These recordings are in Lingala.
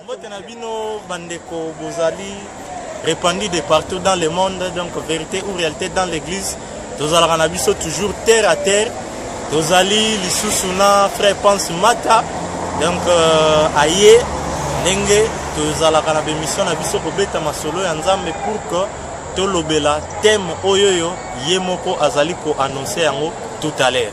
Mbote na bino bandeko bozali répandu de partout dans le monde, donc vérité ou réalité dans l'église, tozalaka na biso toujours terre à terre. Tozali lisusu na frère Pense Mata, donc aye ndenge tozalaka na bémission na biso kobeta masolo ya Nzambe pour que tolobela thème oyo ye moko azali ko annoncer yango tout à l'heure.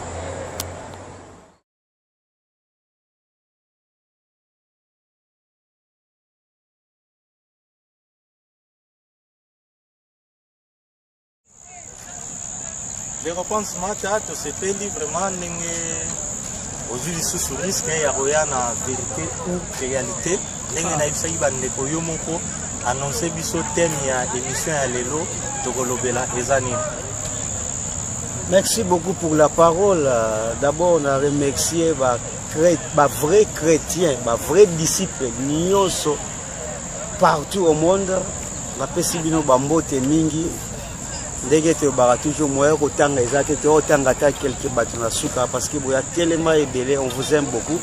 Ndeko Pense Mata, tosepeli vraiment ndenge ozwi lisusu risque ya koya na vérité ou réalité. Ndenge nayebisaki bandeko, yo moko annonce biso thème ya émission ya lelo, tokolobela eza nini? Merci beaucoup pour la parole. D'abord, on a remercié ba, ba vrai chrétien, ba vrai disciple nyonso partout au monde. Napesi bino bambote mingi. Ndenge toyebaka toujours, moyen kotanga eza te, toyotanga ata quelque bato na suka parce que boya tellement ebele, on vous aime beaucoup.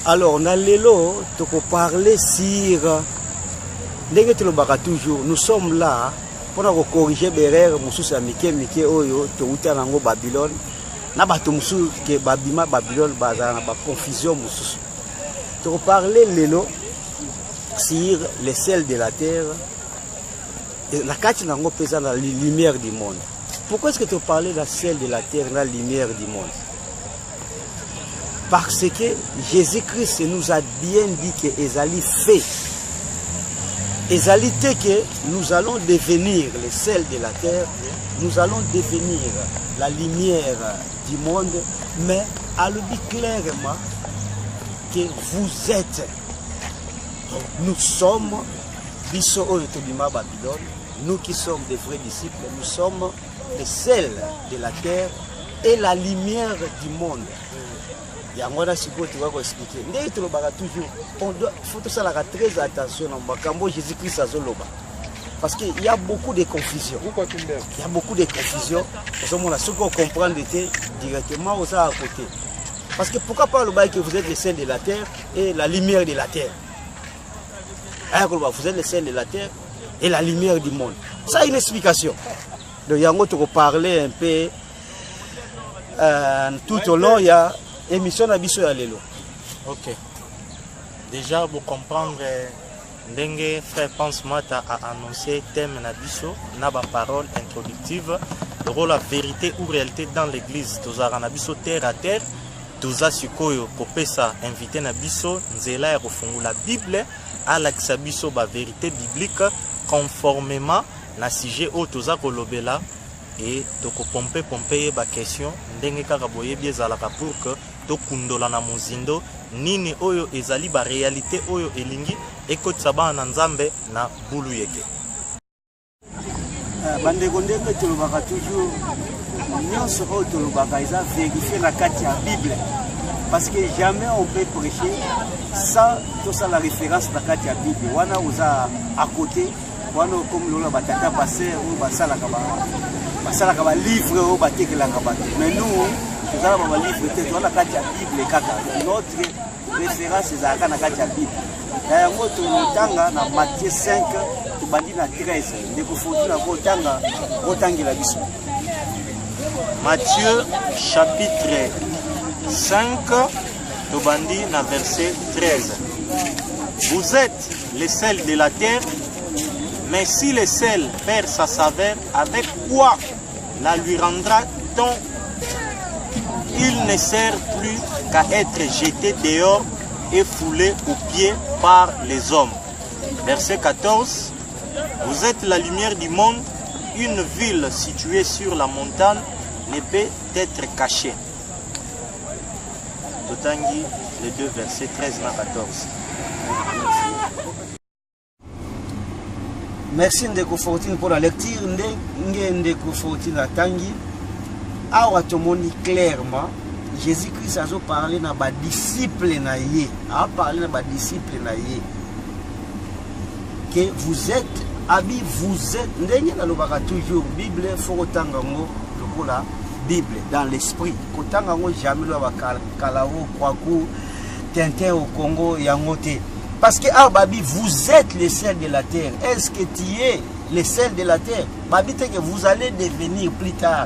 Alors na lelo tokoparle sur ndenge tolobaka toujours, nous sommes là mpona kocorriger baerreur mosusu ya mike mike oyo touta nango Babylone, na bato mosusu ke babima Babylone bazala na baconfusion mosusu. Tokoparle lelo sur le sel de la terre, na kati nango mpe eza na lumière du monde. Pourquoi est-ce que toparle la sel de la terre na lumière du monde? Parce que Jésus-Christ nous a bien dit que ezali fait, ezali te que nous allons devenir le sel de la terre, nous allons devenir la lumière du monde, mais alobi clairement que vous êtes. Donc, nous sommes biso oyo tobima Babylone, nous qui sommes des vrais disciples, nous sommes le sel de la terre et la lumière du monde. Yango wana sikoyo tokoki koexpliquer ndenge tolobaka toujours, on doit, faut tosalaka très attention na makambo Jésus Christ azoloba, parce que il y a beaucoup de confusion, il y a beaucoup de confusion. Ozomona soki ocomprendre te directement, oza à côté. Parce que pourquoi pas alobaki que vous êtes le sel de la terre et la lumière de la terre? Aya koloba vous êtes le sel de la terre et la lumière du monde, ça une explication. Donc yango tokoparler un peu tout au long ya émission na biso ya lelo. Ok, déjà vous comprendre ndenge frère Pense Mata a annoncé thème na biso na ba parole introductive, lokola vérité ou réalité dans l'église. Tozalaka na biso terre à terre, toza sikoyo kopesa invité na biso nzela ya kofungola Bible, alakisa biso ba vérité biblique conformément na sujet oyo toza kolobela, e tokopompe pompe ye baquestion ndenge kaka boyebi ezalaka pour que tokundola na mozindo nini oyo ezali baréalité oyo elingi ekotisa bana na Nzambe na bulu yeke. Bandeko, ndenge tolobaka toujours, nyonso oyo tolobaka eza vérifie na kati ya Bible, parce que jamais on peut prêcher sans tosala référence na kati ya Bible. Wana oza à côté, wana okomi lokola batata pasteur oyo basalaka balivre oyo batekelaka bato. Mais nous, tozala ba balivre te, toza na kati ya Bible kaka. Notre référence ezalaka na kati ya Bible. Na yango totanga na Matthieu 5, tobandi na 13. Ndeko Fortuna kotanga, otangela biso. Matthieu chapitre 5, tobandi na verset 13. Vous êtes le sel de la terre, mais si le sel perd sa saveur, avec quoi la lui rendra-t-on? Il ne sert plus qu'à être jeté dehors et foulé aux pieds par les hommes. Verset 14. Vous êtes la lumière du monde. Une ville située sur la montagne ne peut être cachée. Totangi les deux versets 13 à 14. Merci ndeko Fortune pour la lecture. Ndenge ndeko Fortune atangi awa, tomoni clairement Jésus Christ azoparle na badisciple na ye, aparle na badisciple na ye que vous êtes abi, vous êtes. Ndenge nalobaka toujours, Bible faut kotanga yango lokola Bible dans l'esprit, kotanga yango jamais loya bakalao kwaku Tintin au Congo yango te. Parce que ah, babi, vous êtes les sel de la terre. Est-ce que tu es le sel de la terre? Babi, que vous allez devenir plus tard.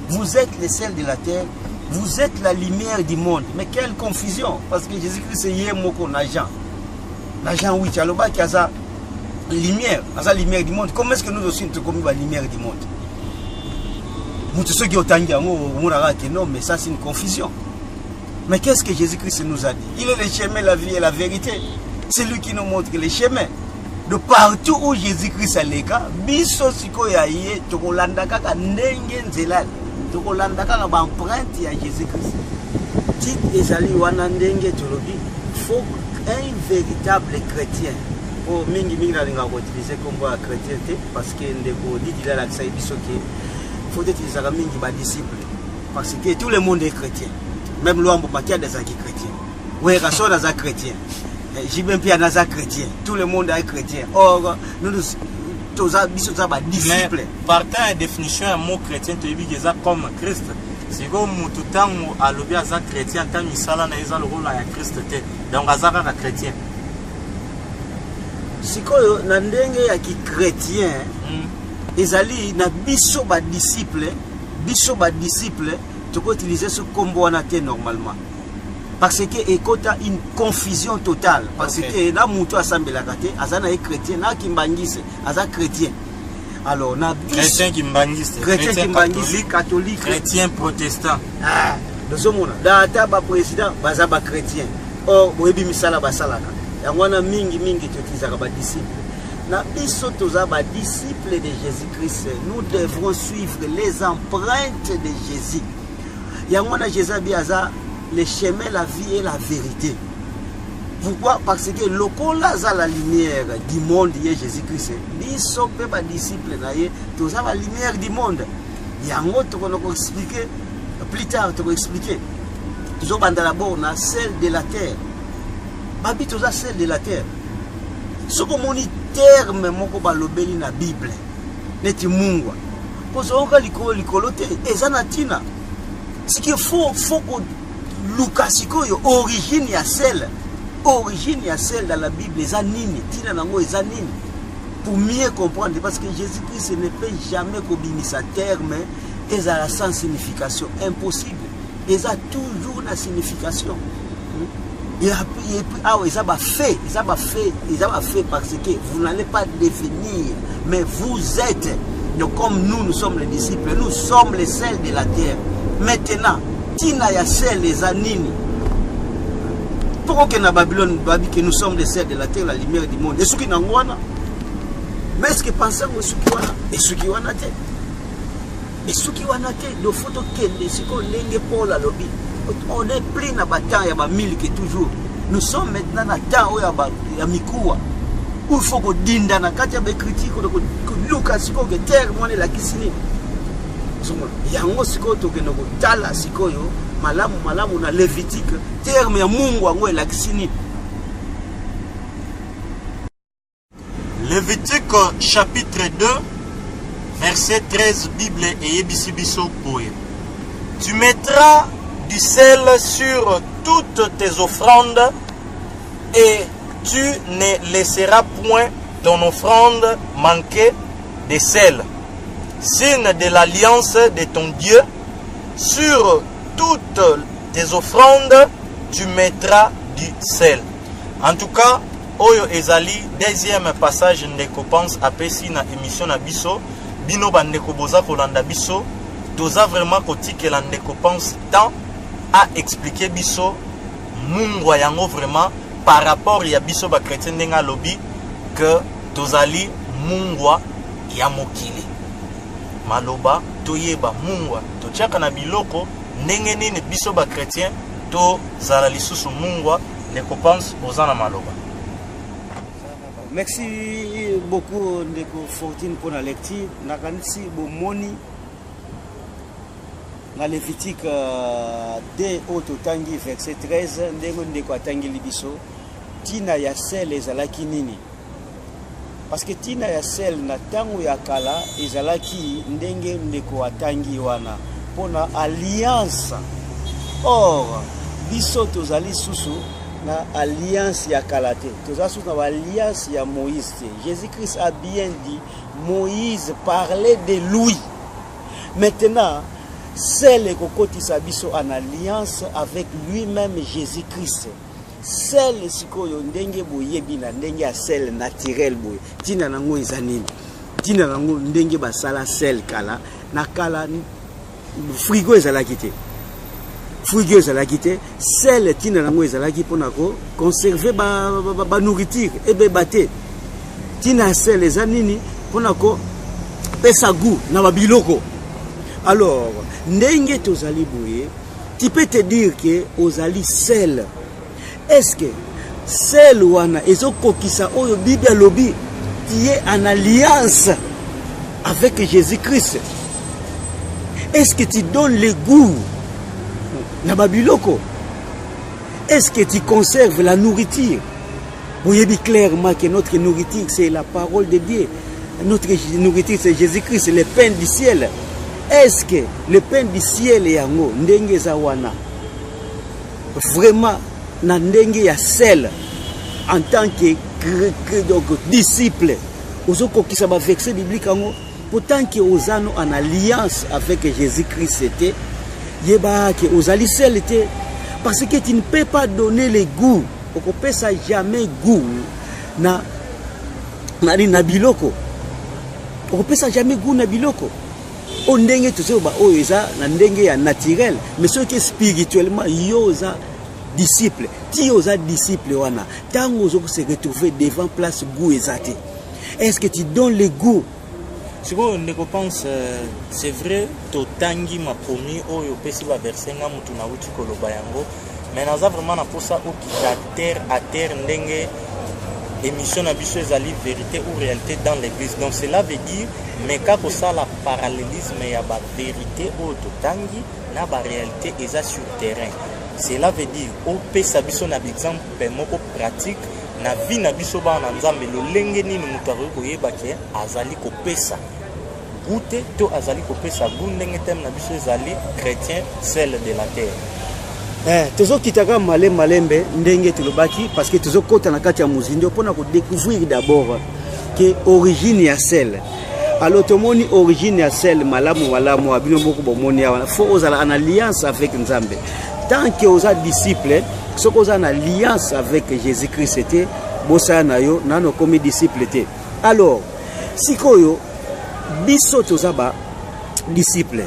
Vous êtes le sel de la terre. Vous êtes la lumière du monde. Mais quelle confusion! Parce que Jésus-Christ est moko na Jean. Na Jean 8, alobaki aza lumière, aza lumière du monde. Comment est-ce que nous aussi nous sommes la lumière du monde? Mutu soki otangi yango omonaka que non, mais ça c'est une confusion. Mais qu'est-ce que Jésus-Christ nous a dit? Il est le chemin, la vie et la vérité. C'est lui qui nous montre le chemin. De partout où Jésus-Christ aleka, biso sikoyo ya ye tokolanda kaka ndenge nzela, tokolanda kaka ba empreinte ya Jésus-Christ. Titre ezali wana ndenge tolobi, faut un véritable chrétien. Po mingi mingi nalingaka koutiliser kombo ya chrétien te, parce que ndeko Didi alakisaki biso ke faut utilisaka mingi ba disciple, parce que tout le monde est chrétien. Même Luambo Makiadi azalaki chrétien, Werrason aza chrétien, JB Mpiana aza chrétien, tout le monde est chrétien. Or nous, nous toza biso toza ba disciple. Partant ya définition ya mot chrétien, toyebi ke eza comme Christ. Sikoyo mutu ntango alobi aza chrétien, ata misala na ye eza lokola ya Christ te, donc aza kaka chrétien. Sikoyo na ndenge ya ki chrétien, ezali na biso ba disciple, biso ba disciple toko utiliser ce kombo wana te normalement, parce que ekota une confusion totale, parce que na mutu asambelaka te aza na ye chrétien, na kimbangise aza chrétien. Alors na biso chrétien kimbangiste, chrétien kimbangiste, catholique, chrétien protestant. Ah, tozomona ata ba président baza ba chrétien, or boyebi misala basalaka yango wana. Mingi mingi toutilisaka ba disciple. Na biso toza ba disciple de Jésus-Christ, nous devrons suivre les empreintes de Jésus. Yango wana Jésus abi aza le chemin, la vie et la vérité. Pourquoi? Parce que lokola aza la lumière du monde, ye Jésus-Christ, biso mpe ba disciple na ye toza ba lumière du monde. Yango tokona koexpliquer plus tard, tokoexpliquer. Tozobanda d'abord na sel de la terre. Babi toza sel de la terre. Soki omoni terme moko balobeli na Bible neti mungwa, kozonga likolo likolo te, eza na ntina. Siki faut koluka sikoyo origine ya sel. Origine ya sel dans la Bible eza nini? Ntina nango eza nini? Pour mieux comprendre, parce que Jésus-Christ ne peut jamais kobimisa terme ezala sans signification. Impossible. Eza toujours na signification. Et puis, ah, eza ba fait, eza ba fait, eza ba fait, parce que vous n'allez pas devenir, mais vous êtes. Donc comme nous, nous sommes les disciples, nous sommes les sels de la terre. Maintenant, tina ya sel eza nini? Pourquoi que na Babylone, babi que nous sommes les sels de la terre, la lumière du monde? Et ce qui nango wana? Mais est-ce que pensez ngo soki wana? Et soki wana te? Et soki wana te, do faut tokende sikoyo ndenge Paul alobi. On est plus na ba temps ya ba miliki toujours. Nous sommes maintenant na temps oyo ya mikuwa. Où il faut kodinda na kati ya ba écriture, koluka sikoyo ke terme wana elakisi nini. Yango sikoyo tokende kotala sikoyo malamu malamu na Lévitique, terme ya Mungu yango elakisi nini. Lévitique chapitre 2 verset 13, Bible eyebisi biso boye: tu mettras du sel sur toutes tes offrandes et tu ne laisseras point ton offrande manquer de sel, signe de l'alliance de ton Dieu. Sur toutes tes offrandes tu mettras du sel. En tout cas, oyo ezali deuxième passage ndeko Pense apesi na émission na biso. Bino bandeko boza kolanda biso, toza vraiment kotikela ndeko Pense temps a expliquer biso mungwa yango vraiment par rapport ya biso ba chrétien, ndenge alobi que tozali mungwa ya mokili. Maloba toyeba mungwa totiaka na biloko ndenge nini, biso ba chrétien tozala lisusu mungwa. Ndeko Pense, oza na maloba. Merci beaucoup, ndeko Fortune, pour la lecture. Nakanisi bomoni na Lévitique 2 oyo totangi, verset 13, ndenge ndeko atangeli biso ntina ya sel ezalaki nini. Parce que ntina ya sel na ntango ya kala ezalaki ndenge ndeko atangi wana, mpona alliance. Or biso tozali susu Na alliance ya kala te, toza susu na baalliance ya Moïse te. Jésus-Christ a bien dit, Moïse parlait de lui. Maintenant, sel ekokotisa biso en alliance avec lui-même Jésus-Christ. Sel sikoyo, ndenge boyebi, na ndenge ya sel naturel boye, ntina nango eza nini? Ntina nango, ndenge basala sel kala na kala, frigo ezalaki te, frigo ezalaki te. Sel, ntina nango ezalaki mpona koconserver banourriture ba, ba, ebeba te. Ntina ya sel eza nini? Mpona kopesa goût na babiloko. Alors, ndenge tozali boye, tu peux te dire que ozali sel. Est-ce que sel wana ezokokisa oyo Bible alobi, tu es en alliance avec Jésus-Christ? Est-ce que tu donnes le goût na babiloko? Est-ce que tu conserves la nourriture? Boyebi clairement que notre nourriture, c'est la parole de Dieu. Notre nourriture, c'est Jésus-Christ, le pain du ciel. Est-ce que le pain du ciel yango, ndenge eza wana, vraiment na ndenge ya sel, en tant que, donc, disciple, ozokokisa baverset biblique yango? Pourtant que oza no en alliance avec Jésus-Christ te, yeba ke ozali sel te, parce que tu ne peux pas donner le goût. Okopesa jamais goût na nini? Na biloko. Okopesa jamais goût na biloko oyo ndenge tozoyoba, oyo eza na ndenge ya naturel. Mais soki spirituellement yo oza disciple, ti oza disciple wana, ntango ozokose retrouver devant place, goût eza te. Est-ce que tu donnes le goût? Sikoyo, ndeko Pense, c'est vrai, totangi makomi oyo opesi baverset, nga mutu nauti koloba yango, mais naza vraiment na mposa okita terre à terre, ndenge émission na biso ezali vérité ou réalité dans l'église. Donc cela veut dire, meka kosala parallélisme ya bavérité oyo totangi na baréalité eza sur terrain. Cela veut dire, opesa biso na baexemple moko pratique na vie na biso bana na Nzambe, lolenge nini moto akoki koyeba ke azali kopesa goût te to azali kopesa goût, ndenge thème na biso ezali chrétien sel de la terre. Tozokita kaka malembe malembe ndenge tolobaki, parce que tozokɔta na kati ya mozindo mpona kodécouvrir d'abord ke origine ya sel. Alors, tomoni origine ya sel malamu malamu. Ya bino moko bomoni awa, faut ozala en alliance avec Nzambe. Tant que oza disciple, soki oza na alliance avec Jésus Christ te, bosala na yo nano okomi disciple te. Alors sikoyo, biso toza ba disciple,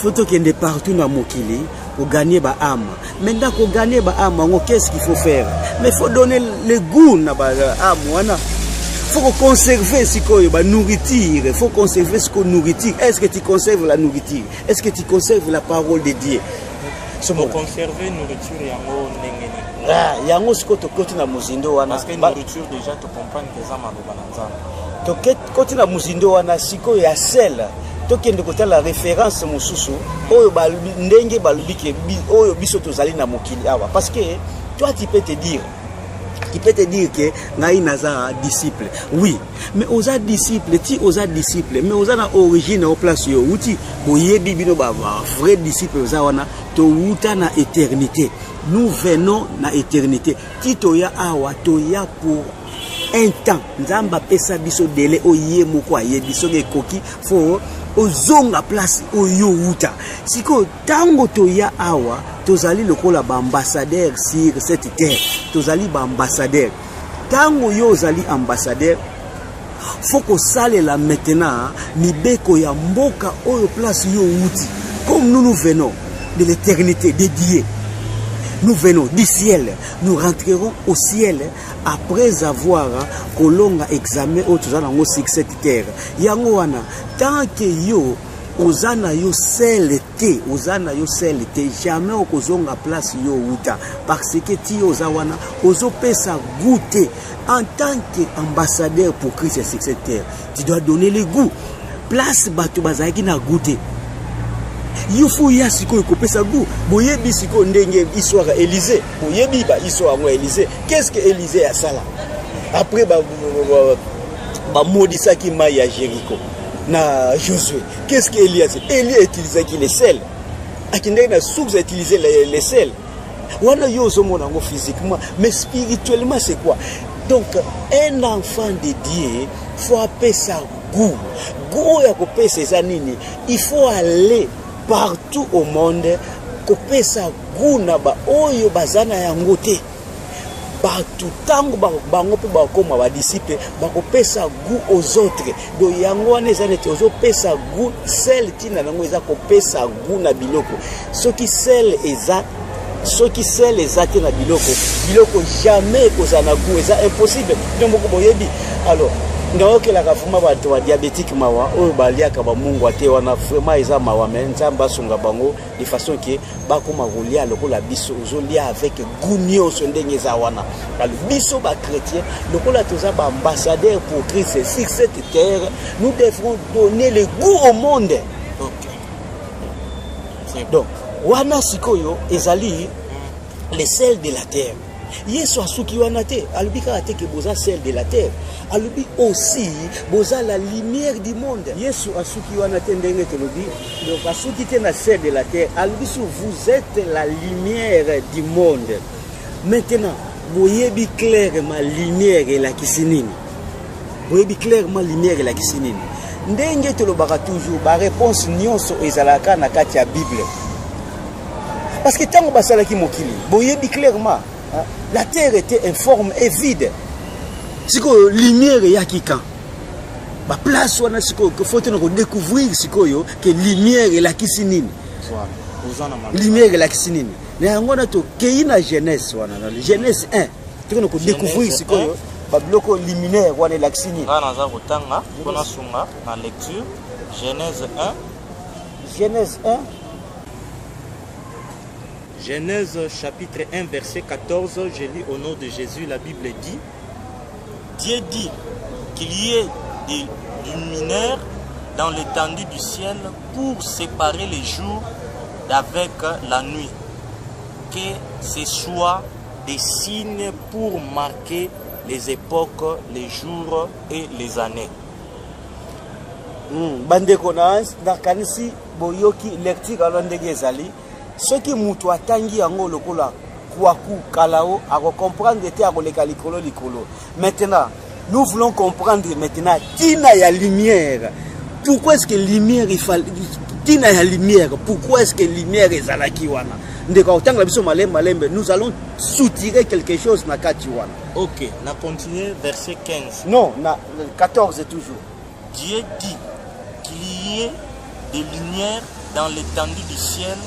faut tokende partout na mokili kogagner baâme. Maintenant, kogagner baâme yango, qu'est-ce qu'il faut faire? Mais faut donner le goût na baâme wana. Faut conserver sikoyo banourriture, faut conserver sikoyo nourriture. Est-ce que tu conserves la nourriture? Est-ce que tu conserves la parole de Dieu? Conserver nourriture yango ndenge nini? Ah, yango sikoyo tokoti na mozindo wana. Parce que nourriture, déjà tocomprendre que eza maloba na Nzambe. Tokoti na mozindo wana sikoyo ya sel. Tokende kotala référence mosusu oyo ndenge balobi ke oyo biso tozali na mokili awa. Parce que toi, tu peux te dire que ngai naza disciple. Oui, mais oza disciple, ti oza disciple, mais oza na origine na place yo outi. Boyebi bino ba vrai disciple oza wana, towuta na éternité, nous venons na éternité. Ti toya awa, toya pour un temps. Nzambe apesa biso délai oyo ye moko ayebi. Soki ekoki, faut ozonga place oyo outa. Sikoyo, ntango toya awa, tozali lokola baambassadeur sur cette terre, tozali baambassadeur. Ntango yo ozali ambassadeur, faut kosalela maintenant mibeko ya mboka oyo place yo outi. Comme nous, nous venons de l'éternité de Dieu, nous venons du ciel, nous rentrerons au ciel après avoir kolonga examen oyo toza nango sur cette terre. Yango wana, tant que yo oza na yo sel te, oza na yo sel te, jamais okozonga place yo outa, parce que ti yo oza wana, ozopesa goût te. En tant que ambassadeur pour Christ sur cette terre, tu dois donner le goût. Place bato bazalaki na goût te, yo faut ya sikoyo kopesa goût. Boyebi sikoyo ndenge histoire ya Élysée, boyebi ba histoire yango ya Élysée. Qu'est-ce que Élysée asala après bamodisaki mai ya Jéricho na Josué? Qu'est-ce que Élie asala? Élie utilisaki le sel. Akendaki na source, utiliser le sel. Wana yo ozomona yango physiquement, mais spirituellement c'est quoi? Donc un enfant de Dieu faut apesa goût. Goût oyo akopesa eza nini? Il faut aller partout au monde kopesa goût na baoyo baza na yango te. Bato ntango bango mpe bakokoma badisciple, bakopesa goût aux autres. Donc yango wana eza neti ozopesa goût. Sel, ntina nango eza kopesa goût na biloko. Soki sel eza te na biloko, biloko jamais ekozala na goût, eza impossible. Bino moko boyebi. Alors nayokelaka vraiment bato ba diabétique mawa, oyo baliaka bamungwa te. Wana vraiment eza mawa, mais Nzambe asunga bango de façon ke bakoma kolia lokola biso, ozolia avec goût nyonso ndenge eza wana. Alors biso bachrétien, lokola toza baambassadeur pour Christ sur cette terre, nous devrons donner le goût au monde. Ok. C'est bon. Donc wana sikoyo ezali le sel de la terre. Yesu asuki wana te, alobi kaka te ke boza sel de la terre, alobi aussi boza la lumière du monde. Yesu asuki wana te, ndenge tolobi. Donc asuki te na sel de la terre, alobi su vous êtes la lumière du monde. Maintenant boyebi clairement lumière elakisi nini? Boyebi clairement lumière elakisi nini? Ndenge tolobaka toujours, baréponse nyonso ezalaka na kati ya Bible, parce que ntango basalaki mokili, boyebi clairement, hein, la terre était informe et vide. Sikoyo lumière eyaki quand? Baplace wana sikoyo faut tena kodécouvrir sikoyo ke lumière elakisi nini. Voilà. Oza na maloba. Lumière elakisi nini? Na yango wana tokei na Genèse wana, na Genèse 1, tokona kodécouvrir Genèse. Sikoyo babiloko luminaire wana elakisi nini. Nga naza kotanga mpona sunga na lecture, Genèse 1. Genèse 1. Genèse chapitre 1 verset 14, je lis au nom de Jésus. La Bible dit: Dieu dit qu'il y ait des luminaires dans l'étendue du ciel pour séparer les jours d'avec la nuit, que ce soit des signes pour marquer les époques, les jours et les années. Bandeko, na nakanisi boyoki lecture wana ndenge ezali. Soki moto atangi yango lokola kwaku kalao, akocomprendre te, akoleka likolo likolo. Maintenant nous voulons comprendre maintenant ntina ya lumière. Pourquoi est-ce que lumière, il fallait ntina ya lumière? Pourquoi est-ce que lumière ezalaki wana? Ndeko akotangela biso malembe malembe, nous allons soutirer quelque chose na kati wana. Ok, on a continué verset 15. Non, na 14 toujours. Dieu dit qu'il y ait des lumières dans l'étendue du ciel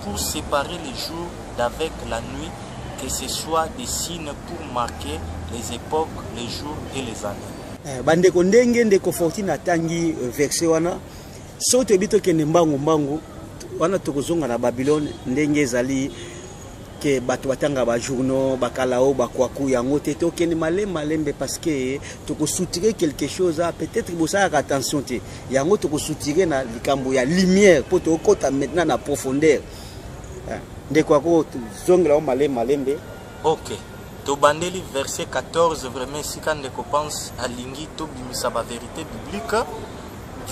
pour séparer les jours d'avec la nuit, que ce soit des signes pour marquer les époques, les jours et les années. Bandeko, ndenge ndeko Fortune atangi verset wana, soki toyebi tokende mbangu mbangu wana, tokozonga na Babylone ndenge ezali ke bato batanga bajournaux, bakalao, bakwaku yango te. Tokende malembe malembe parce que tokosoutirer quelque chose. Ah, peut-être bosalaka attention te. Yango tokosoutirer na likambo ya lumière mpo tokokɔta maintenant na profondeur. Ah, ndeko ako zongela o malembe malembe. Ok, tobandeli verset 14, vraiment esika ndeko pense alingi tobimisa bavérité biblique.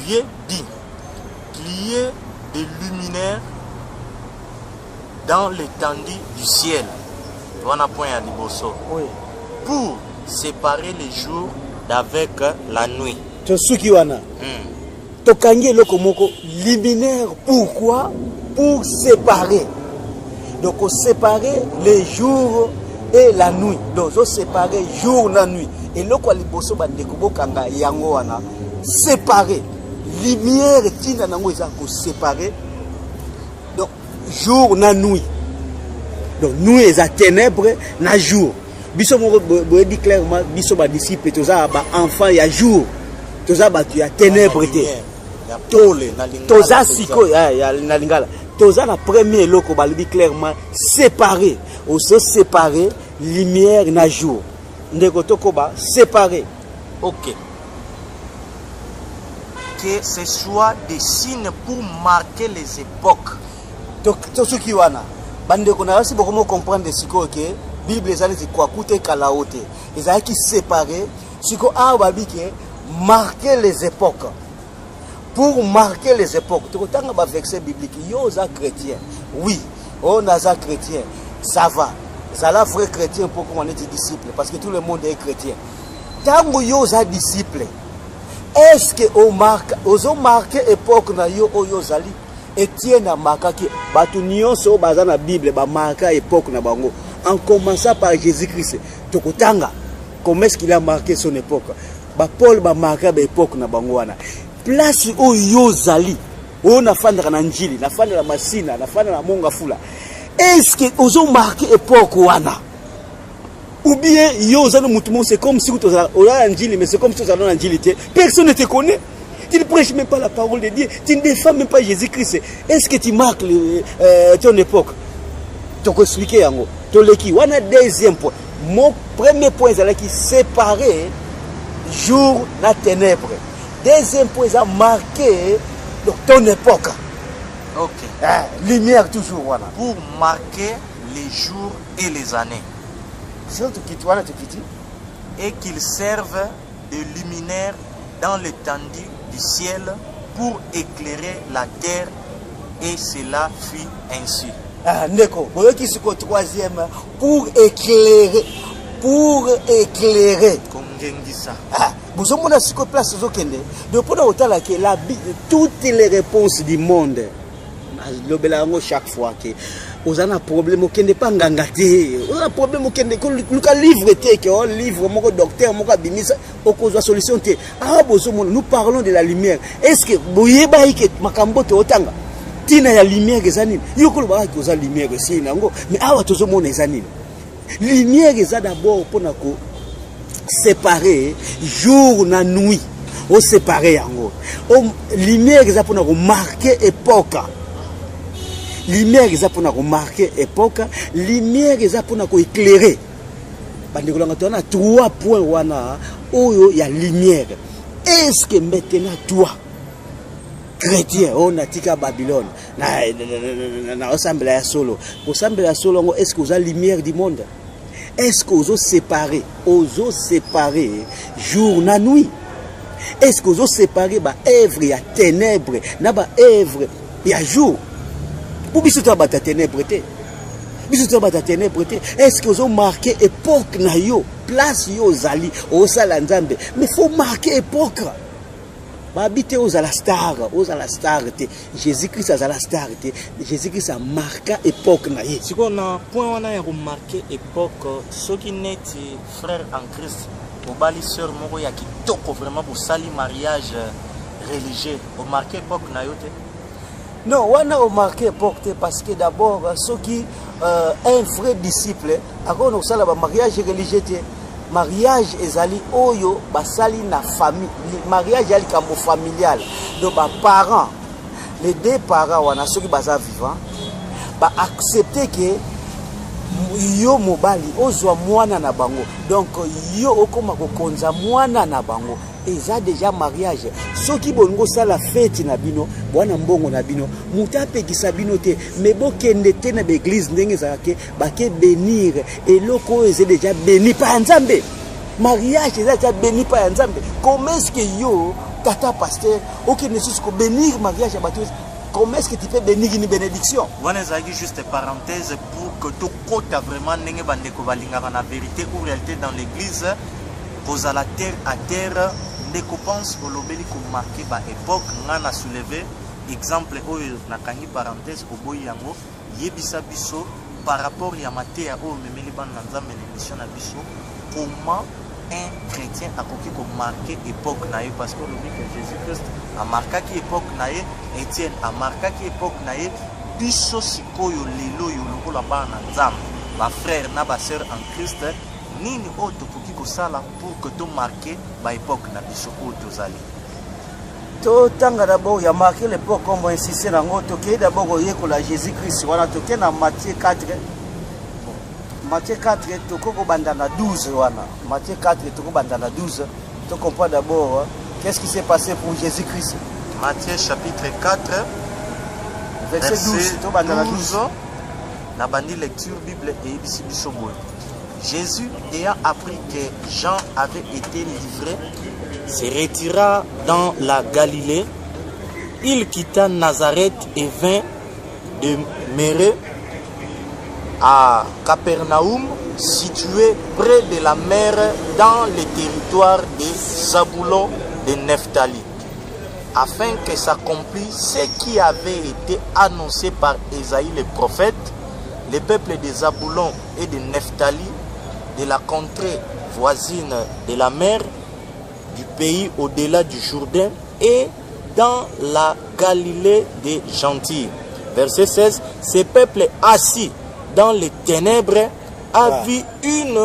Dieu dit qu'il y ait des luminaires dans l'étendue du ciel, wana point ya liboso, pour séparer les jours d'avec la nuit. Tosuki wana. Tokangi eloko moko, luminaire. Pourquoi? Pour séparer. Donc séparer les jours et la nuit. Donc ozoséparer jour na nuit. Eloko ya liboso, bandeko, bokanga yango wana, séparer. Lumière, ntina nango eza koséparer donc jour na nuit. Donc nuit eza ténèbre na jour. Biso moko boyebi clairement, biso badisciple toza baenfant ya jour, toza bato ya ténèbre te. Ya pole na lingala. Toza sikoyo na lingala, toza na premier eloko balobi clairement séparer. Ozo séparer lumière na jour. Ndeko, tokoba, séparer. Ok, que ce soit des signes pour marquer les époques. Tosuki wana. Bandeko, na yasi bokomo comprendre sikoyo ke Bible eza neti kwaku te, kalao te, ezalaki séparé. Sikoyo awa babi ke marquer les époques. Pour marquer les époques, tokotanga baverset biblique. Yo oza chrétien? Oui, oyo naza chrétien. Ça va, zala vrai chrétien mpo okoma neti disciple, parce que tout le monde est chrétien. Ntango yo oza disciple, est ce que omarque, ozomarke époque na yo oyo ozali? Etienne amarkaki bato nyonso oyo baza na Bible, bamarka époque na bango, en commençant par Jésus Christ. Tokotanga comment est ce qu'il a marqué son époque. Bapaul bamarka baépoque na bango wana. Place oyo yo ozali, oyo nafandaka na Njili, nafanda na Masina, nafanda na Mongafula, est ce que ozomarke époque wana? Ou bien yo oza na motu moko, c'est comme si oza na Njili, mais c'est comme si ozala na Njili te, personne ne te connaît, tu ne prêches même pas la parole de Dieu, tu ne défends même pas Jésus-Christ. Est-ce que tu marques ton époque? Tokoexplike yango, toleki wana. Deuxième point, mon premier point ezalaki séparer jour na ténèbre. Deuxième point eza marquer donc ton époque. Eh, lumière toujours wana. Pour marquer les jours et les années. Sio tokiti wana, tokiti. Et qu'ils servent de luminaire dans l'étendue du ciel pour éclairer la terre, et cela fut ainsi. Ah, ndeko, boyoki siko troisième, pour éclairer, pour éclairer. Kongengisa. Ah, bozomona sikoyo place ozokende. Donc mpona kotala ke toutes les réponses du monde, nalobela yango chaque fois ke oza na problème, okende pa nganga te. Oza na problème, okende luka livre te, ke o livre moko, docteur moko abimisa, okozwa solution te. Awa bozomona, nous parlons de la lumière. Est ce que boyebaki ke makambo tootanga, ntina ya lumière eza nini? Yo kolobaka ke oza lumière, esili nango. Mais awa tozomona eza nini? Lumière eza d'abord mpona ko séparer jour na nuit, osépare yango. Lumière eza mpona komarke époque, lumière eza mpona komarke époque, lumière eza mpona koéclairer. Bandeko nanga, toza na trois points wana oyo ya lumière. Est ce que maintenant, toi chrétien oyo natika Babylone, na osambela ya solo, kosambela ya solo yango, est ce que oza lumière du monde? Est ce que ozoséparer, ozoséparer jour na nuit? Est ce que ozoséparer baœuvre ya ténèbre na baœuvre ya jour? Po biso toya bato ya ténèbre te, biso toya bato ya ténèbre te. Est ce que ozomarke époque na yo, place yo ozali, osala Nzambe? Mais faut marquer époque. Babi te ozala star, ozala star te. Jésus Christ azala star te. Jésus Christ amarka époque na ye. Sikoyo na point wana ya komarke époque, soki neti frère en Christ obali sœur moko ya kitoko, vraiment bosali mariage religieux, omarke époque na yo te? Non, wana omarke époque te, parce que d'abord soki un vrai disciple akoki na kosala bamariage religieux te. Mariage ezali oyo basali na famille, mariage ya likambo familial. Donc baparents, les deux parents wana, soki baza vivant, baaccepte ke yo mobali ozwa mwana na bango, donc yo okóma kokonza mwana na bango, eza déjà mariage. Soki bolingi osala feti na bino, bwana mbongo na bino, moto apekisa bino te, mais bokende te na baeglise ndenge ezalaka ke bake bénir eloko oyo eza déjà béni pa ya Nzambe. Mariage eza déjà béni pa ya Nzambe. Comment est ce que yo tata pasteur okende lisusu kobénir mariage ya bato? Comment est ce que tu peux bénir une bénédiction? Wana ezalaki juste parenthèse pour que tokota vraiment ndenge bandeko balingaka na vérité ou réalité dans l'église, kozala terre à terre. Ndeko Pense, olobeli komarke baépoque, nga na soulevé exemple oyo, nakangi parenthèse, oboyi yango. Yebisa biso par rapport ya mateya oyo omemeli bana na Nzambe na émission na biso, comment un chrétien akoki komarke époque na ye? Parce que olobi que Jésus Christ amarkaki époque na ye, Etienne amarkaki époque na ye. Biso sikoyo lelo oyo, lokola bana na Nzambe, bafrère na basœur en Christ, nini oyo tokoki kosala pour que tomarke baépoque na biso oyo tozali? Totanga d'abord ya marquer l'époque, comme insiste nango. Tokei d'abord koyekola Jésus Christ wana. Tokei na Matthieu 4, Matthieu 4, tokoki kobanda na 12 wana. Matthieu 4, tokobanda na 12. To comprendre d'abord qu'est-ce qui s'est passé pour Jésus Christ. Matthieu chapitre 4, verset 12, tobanda na 12. Na bandi lecture. Bible eyebisi biso boye: Jésus, ayant appris que Jean avait été livré, se retira dans la Galilée. Il quitta Nazareth et vint demeurer À Capernaum, situé près de la mer dans le territoire de Zabulon de Nephtali, afin que s'accomplisse ce qui avait été annoncé par Ésaïe le prophète, le peuple de Zabulon et de Nephtali, de la contrée voisine de la mer, du pays au-delà du Jourdain et dans la Galilée des Gentils. Verset 16, ce peuple assis dans les ténèbres a vu une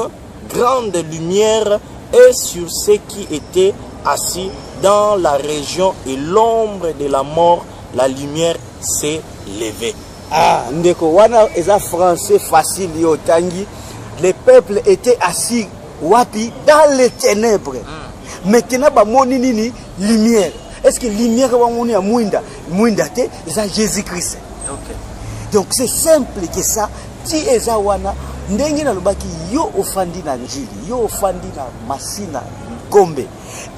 grande lumière et sur ceux qui étaient assis dans la région et l'ombre de la mort, la lumière s'est levée. Ah, ndeko wana eza français facile yo otangi. Le peuple était assis wapi? Dans les ténèbres. Maintenant bamoni nini? Lumière. Est-ce que lumière bamoni ya mwinda? Mwinda te, eza Jésus-Christ. Donc c'est simple que ça. Ti eza wana ndenge nalobaki, yo ofandi na Njili, yo ofandi na Masina, Gombe.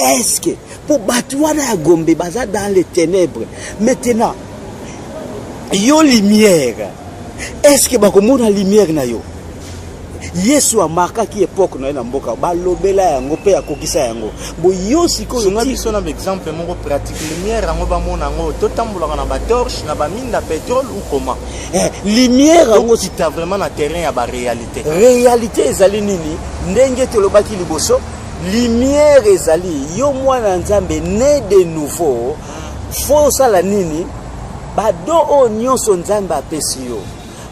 Est-ce que po bato wana ya Gombe baza dans les ténèbres? Maintenant yo lumière, est-ce que bakomona lumière na yo? Yesu amarkaki époque na ye na mboka, balobela yango mpe akokisa yango. Bo yo sikoyo Sunga biso na baexemple moko pratique. Lumière yango bamona yango, totambolaka na batorche, na baminda pétrole ou comment? Lumière yango tokita vraiment na terrain ya baréalité. Réalité ezali nini? Ndenge tolobaki liboso, lumière ezali yo mwana Nzambe né de nouveau. Faut osala nini? Badon oyo nyonso Nzambe apesi yo,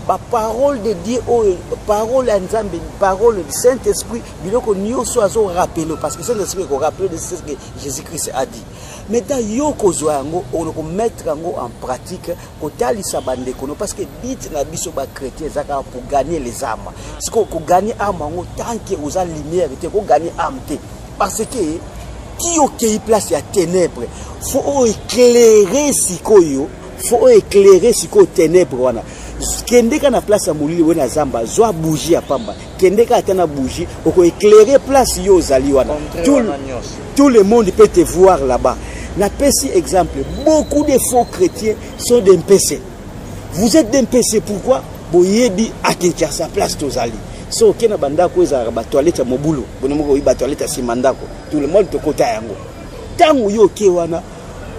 baparole de Dieu oyo, parole ya Nzambe, parole du Saint Esprit, biloko nyonso azorappeler, parce que Saint Esprit ekorappeler de ce que Jésus Christ a dit. Maintenant yo kozwa yango, okomettre yango en pratique, kotalisa bandeko no, parce que but na biso bachrétien eza kaka pour gagner les âmes. Sikoyo kogagner âme yango, tant que oza lumière te, kogagner âme te, parce que ti okei place ya ténèbre, faut oéclaire sikoyo, faut oéclaire sikoyo ténèbre wana. Kende kaka na place ya molili oyo na zamba, zwa bougie ya pamba, kende kaka ata na bougie, okoéclaire place yo ozali wana. Contrée Tout, wana nyonso. Tout le monde peut te voir là-bas. Napesi exemple, beaucoup de faux chrétiens sont des mpese. Vous êtes des mpese, pourquoi? Boyebi à Kinshasa place tozali, so oke na bandako ezalaka batoilette ya mobulu, bono moko oyi batoilette ya nsima ndako, tout le monde tokota yango. Ntango yo oke wana,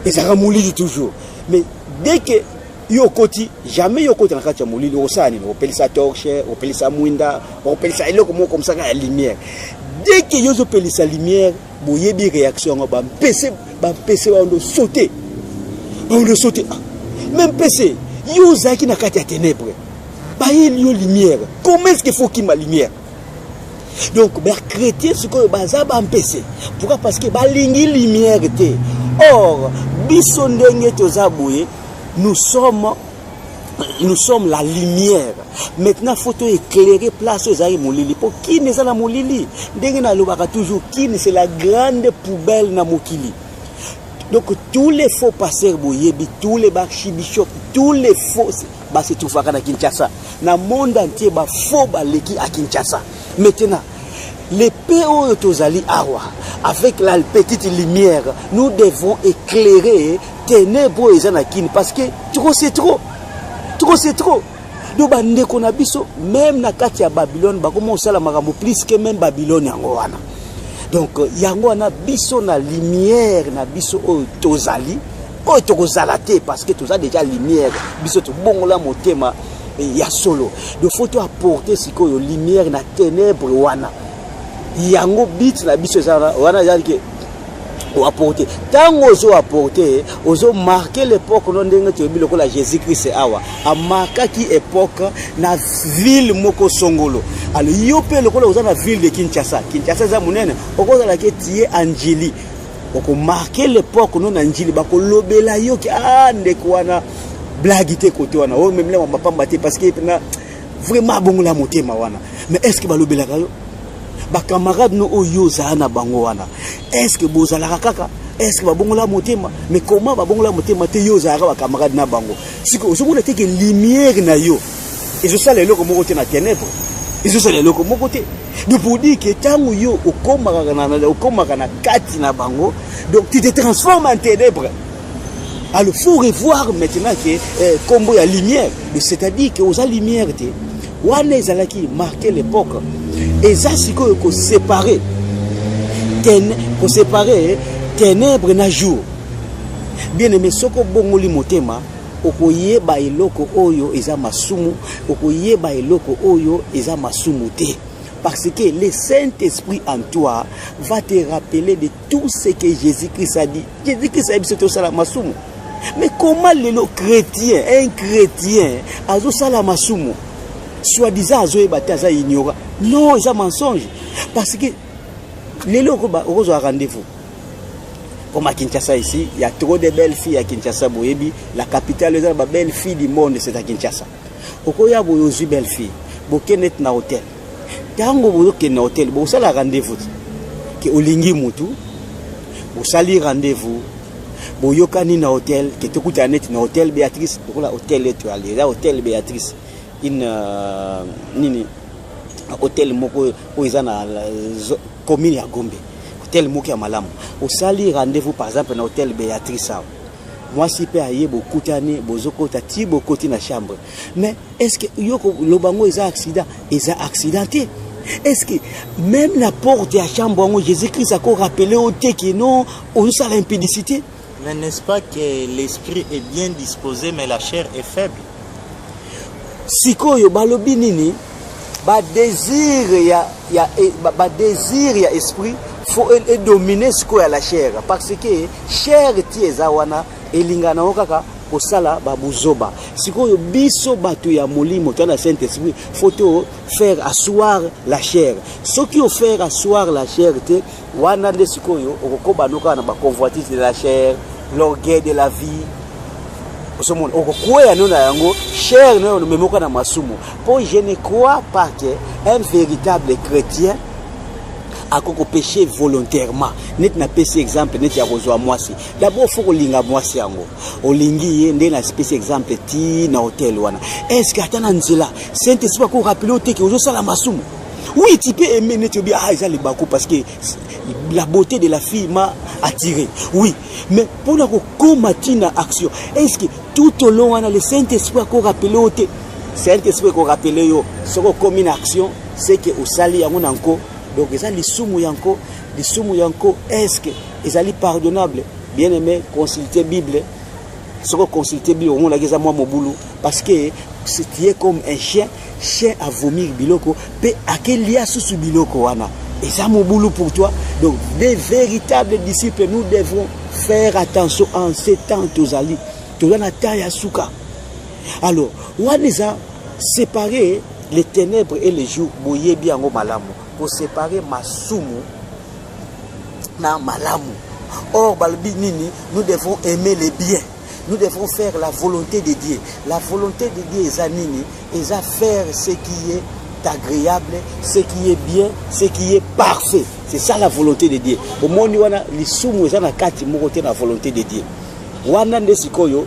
ezalaka molili toujours, mais dès que yo okoti, jamais yo okota na kati ya molili. Okosala nini? Opelisa torche, opelisa mwinda, opelisa eloko moko comme ça ya lumière. Dès que yo ozopelisa lumière, boyebi réaction yango, bampese, bampese baondo saute, baondo saute. Ah, mais mpese yo ozalaki na kati ya ténèbre, bayeli yo lumière, comment est-ce qu'il faut kima lumière? Donc bachrétien sikoyo baza bampese. Pourquoi? Parce que balingi lumière te. Or biso ndenge toza boye, nous sommes la lumière. Maintenant faut to éclairer place oyo ezalaki molili, mpo Kini eza na molili. Ndenge nalobaka toujours, Kini c'est la grande poubelle na mokili. Donc tous les faux pasteurs boyebi, tous les archibishops, tous les faux basetrouvaka na Kinshasa. Na monde entier bafaux baleki à Kinshasa. Maintenant les pays oyo tozali awa avec la petite lumière, nous devons éclairer ténèbres oyo eza na Kini, parce que trop c'est trop, trop c'est trop. Donc bandeko na biso, même na kati ya Babylone, bakoma kosala makambo plus que même Babylone yango wana. Donc yango wana biso na lumière na biso oyo tozali, oyo tokozala te, parce que toza déjà lumière. Biso tobongola motema ya solo. Donc faut to apporter sikoyo lumière na ténèbre wana. Yango but na biso eza wana, ezali ke oapporte. Ntango ozo apporte, ozomarquer l'époque no. Ndenge toyebi lokola Jésus Christ awa amarkaki époque na ville moko songolo. Alors yo mpe lokola oza na ville de Kinshasa, Kinshasa eza monene, okozalaki tie Anjili, okomarquer l'époque no na Njili, bakolobela yo ke ah, ndeko wana blague te, kote wana oyo memela mapamba te, parce que na vraiment abongola motema wana. Mais est ce que balobelaka yo bacamarade no oyo ozala na bango wana? Est ce que bozalaka kaka? Est ce que babongola motema? Mais comment babongola motema te, yo ozalaka bacamarade na bango? Sikoyo ozomona te ke lumière na yo ezosala eloko moko te na ténèbre, ezosala eloko moko te. Donc pour dire que ntango yo okomaka na kati na bango, donc tu te transformes en ténèbre. Alors faut revoir maintenant que kombo ya lumière, c'est-à-dire que oza lumière te. Wana ezalaki marquer l'époque. Eza sikoyo ko séparer ko séparer ténèbres na jour. Bien aimé, soko bongoli motema, okoyeba eloko oyo eza masumu, okoyeba eloko oyo eza masumu te. Parce que le Saint-Esprit en toi va te rappeler de tout ce que Jésus-Christ a dit. Jésus-Christ a dit tosala masumu. Mais comment lelo chrétien, un chrétien azosala masumu, soi-disant azoyeba te, aza ignorant? Non, eza mensonge. Parce que lelo okozwa rendez-vous comme à Kinshasa ici, il y a trop de belles filles à Kinshasa, boyebi, la capitale eza ba belles filles du monde, c'est à Kinshasa. Okoya boye, ozwi belle fille, bokende na hôtel. Ntango bozokende na hôtel, bosala rendez-vous ke olingi mutu, bosali rendez-vous, boyokani na hôtel ke tokutana neti na hôtel Béatrice, lokola hôtel Étoile, eza hôtel Béatrice, une nini, hôtel moko oyo eza na commune ya Gombe, hôtel moko ya malamu. Osali rendez-vous par exemple na hôtel Béatrice awa, mwasi mpe aye, bokutani, bozokota ti bokoti na chambre. Mais est ce que yo koloba yango eza accident? Eza accident te. Est ce que même na porte ya chambre yango, Jésus Christ akorappeler yo te ke non, ozosala impudicité? Mais n'est-ce pas que l'esprit est bien disposé, mais la chair est faible? Sikoyo balobi nini? Badésir ya esprit faut edomine sikoyo ya la chair, parce que chair ti eza wana elingana nango kaka kosala babuzoba. Sikoyo biso bato ya molimo, toza na Saint Esprit, faut to faire asseoir la chair. Soki ofaire asseoir la chair te, wana nde sikoyo okokoba no kaka na baconvoitise de la chair, l'orgueil de la vie. Ozomona, okokweya no na yango, chair no omemoka na masumu. Mpo je ne crois pas que un véritable chrétien akoki kopécher volontairement. Neti napesi exemple neti ya kozwa mwasi, d'abord faut kolinga mwasi yango, olingi ye, nde napesi exemple ti na hotel wana. Est ce que ata na nzela, Saint Esprit akorappeler yo te ke ozosala masumu? Oui, tu peux aimer, neti obi, ah, eza libaku, parce que la beauté de la fille m'a attiré, oui, mais mpona kokóma ntina action, est ce que tout au long wana le Saint Esprit akorappeler yo te? Saint Esprit ekorappeler yo. Soki okomi na action, c'est que osali yango na nko. Donc eza lisumu yanko, lisumu yanko. Est ce que ezali pardonnable? Bien aimé, consulter Bible. Soki oconsulte Bible, omonaki eza mwa mobulu, parce que tu es comme un chien. Chien avomir biloko mpe akelia susu biloko wana, eza mobulu pour toi. Donc des véritables disciples, nous devrons faire attention en ces temps. Tozali, toza na temps ya suka. Alors wana eza séparer les ténèbres et les jours. Boyebi yango malamu, koséparer masumu na malamu. Or balobi nini? Nous devons aimer les biens, nous devons faire la volonté de Dieu. La volonté de Dieu eza nini? Eza faire ce qui est agréable, ce qui est bien, ce qui est parfait. C'est ça la volonté de Dieu. Omoni wana, lisumu eza na kati moko te na volonté de Dieu. Wana nde sikoyo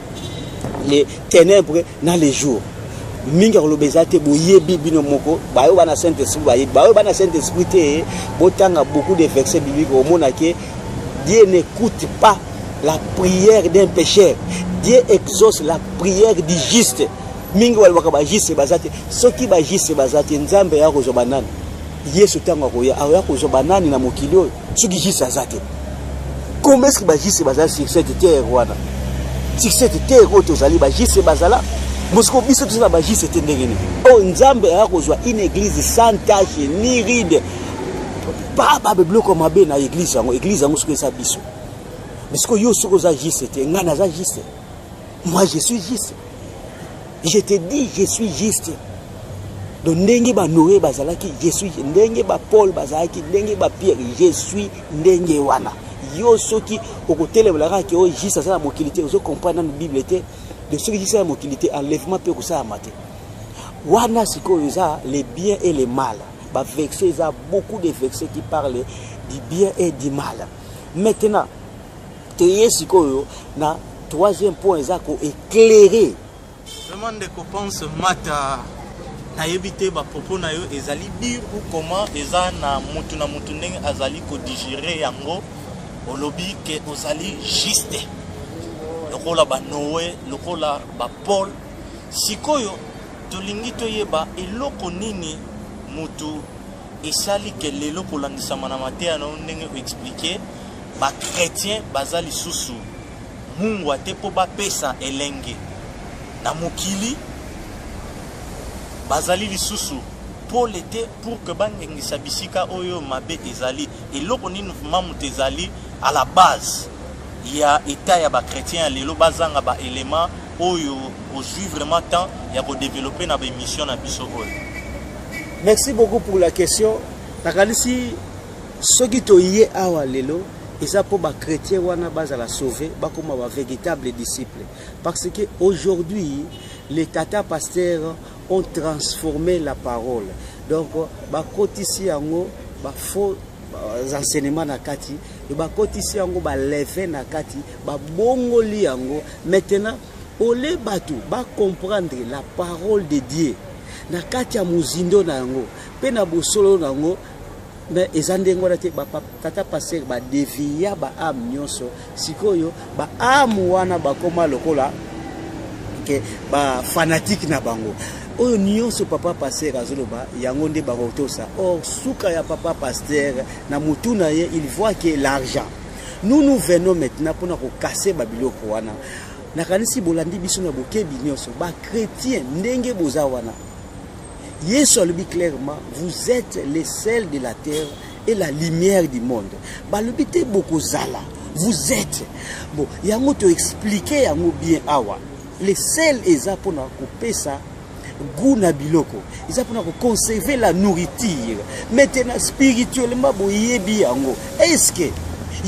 les ténèbres na les jours. Mingi ya koloba eza te, boyebi bino moko. Bayo bana Saint Esprit bayebi, bayo bana Saint Esprit te, botanga beaucoup de versets bibliques, omona ke Dieu n'écoute pas la prière d'un pécheur, Dieu exauce la prière du juste. Mingi balobaka bajuste baza te. Soki bajuste baza te, Nzambe aya kozwa banani? Yesu ntango akoya, akoya kozwa banani na mokili oyo soki juste aza te? Comment est-ce que bajuste baza sur cette terre wana? Sur cette terre oyo tozali, bajuste bazala mosiko, biso toza na bajuste te, ndenge nini oyo Nzambe aya kozwa une église sans tache ni ride, pa babiloko mabe na église yango? Église yango soki eza biso, mais sikoyo yo soki oza juste te, ngai naza juste. Moi, je suis juste, je te dis, je suis juste. Donc ndenge banoé bazalaki, je suis. Ndenge bapaul bazalaki, ndenge bapierre, je suis ndenge wana. Yo soki okotelemela kaka ke oyo juste aza na mokili te, ozocomprendre nanu Bible te. De soki juste aza na mokili te, enlèvement mpe kosalama te. Wana sikoyo eza le bien et le mal. Baverset eza beaucoup de versets qui parlent du bien et du mal. Maintenant toye sikoyo na troisième point, eza koéclairer. Vraiment, ndeko Pense Mata, nayebi te, bapropos na yo ezali dire ou comment, eza na mutu na mutu ndenge azali kodigérer yango. Olobi ke ozali juste lokola banoe, lokola bapaul. Sikoyo Tolingi toyeba eloko nini mutu esali ke lelo kolandisama na mateya na yo ndenge o expliquer ba chretiens baza lisusu mungwa te mpo bapesa elenge na mokili, bazali lisusu pole te pour que bangengisa bisika oyo mabe ezali. Eloko nini vraiment moto ezali à la base ya etat ya ba chretiens ya lelo bazanga ba elements oyo ozui vraiment temps ya ko developper na ba emissions na biso oyo? Merci beaucoup pour la question. Nakanisi soki toye awa lelo eza mpo ba chrétiens wana bazala sauve, bakoma ba véritable disciple, parce que aujourd'hui les tata pasteurs ont transformé la parole. Donc bakotisi yango ba faux enseignement na kati, bakotisi yango ba leve na kati, babongoli yango. Maintenant ole bato ba comprendre la parole de Dieu na kati ya mozindo na yango mpe na bosolo na yango, mais eza ndenge wana te. Tata pasteur badevia ba âme nyonso. Sikoyo ba âme wana bakoma lokola ke ba fanatique na bango. Oyo nyonso papa pasteur azoloba, yango nde bakotosa. Or suka ya papa pasteur na mutu na ye, il voit que l'argent. Nous, nous venons maintenant mpona kokase babiloko wana. Nakanisi bolandi biso na bokebi nyonso. Bachrétien, ndenge boza wana, Yesu alobi clairement: vous êtes le sel de la terre et la lumière du monde. Balobi te bokozala, vous êtes. Bon, yango toexplique yango bien awa. Le sel eza mpona kopesa goût na biloko, eza mpona koconserver la nourriture. Maintenant, spirituellement, boyebi yango, est ce que